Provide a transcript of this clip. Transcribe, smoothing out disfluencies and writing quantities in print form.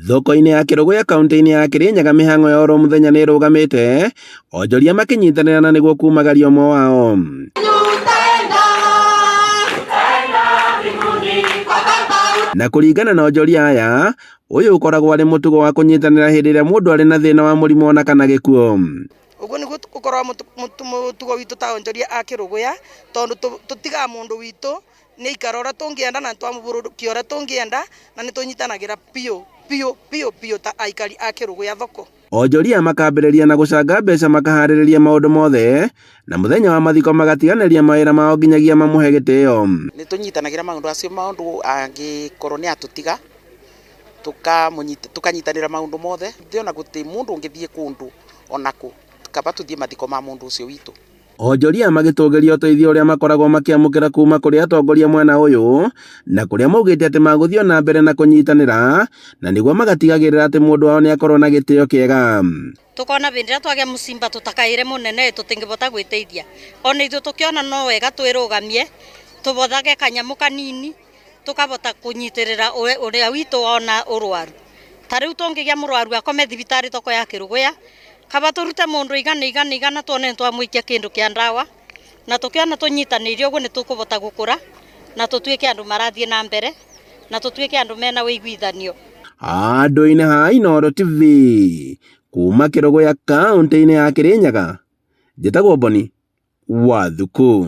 Thoko-inĩ ya Kĩrũgũya kaunti-inĩ ya Kĩrĩnyaga mĩhang'o ya oro mũthenya nĩ ĩrũgamĩte, onjoria makĩnyitanĩra na nĩguo kumagaria ũmwe wao. Na kũringana na onjoria aya, ũyũ ũkoragwo arĩ mũtugo wa kũnyitanĩra hĩndĩ ĩrĩa mũndũ arĩ na thĩna wa mũrimũ ona kana gĩkuũ. Ũguo nĩguo ũkoragwo mũtugo witũ ta onjoria a Kĩrũgũya, tondũ tũtigaga mũndũ witũ nĩ aikara ũrĩa tũngĩenda na nĩtwamũbũrũkia ũrĩa tũngĩenda na nĩtũnyitanagĩra biũ biũ biũ biũ ta aikari a Kĩrũgũya thoko. Onjoria makambĩrĩria na gũcanga mbeca makaharĩrĩria maũndũ mothe, na mũthenya wa mathiko magatiganĩria mawĩra mao nginyagia mamũhe gĩtĩo. Nĩ tũnyitanagĩra maũndũ acio maũndũ angĩkorwo nĩ atũtiga tũkanyitanĩra maũndũ mothe ona gũtirĩ mũndũ ũngĩthiĩ kũndũ onakũ kaba tũthiĩ mathiko ma mũndũ ũcio witũ. Onjoria magĩtũgĩria ũteithio ũrĩa makoragwo makĩamũkĩra kuma kũrĩ atongoria mwena ũyũ na kũrĩa maugĩte atĩ magũthiĩ na mbere na kũnyitanĩra na nĩguo magatigagĩrĩra atĩ mũndũ wao nĩ akorwo na gĩtĩo kĩega. Tukona bindi ria twagia mucimba tutakaire munene tutingibota gwiteithia ona ithuĩ tukiona no wega twirugamie tubothage kanyamu kanini tukabota kunyitirira uria witũ ona urwaru ta riu tungigia murwaru akome thibitari thoko ya Kiruguya kaba turute mundu igana igana igana tuone nitwamwikia kindu kia ndawa na tukiona tunyitaniire uguo nitukubota gukura na tutuike andu marathie na mbere na tutuike andu mena wĩiguithanio. Handũ-inĩ ha Inooro TV kuma Kĩrũgũya kaũntĩ-inĩ ya Kĩrĩnyaga, njĩtagwo Boni wa Thuku.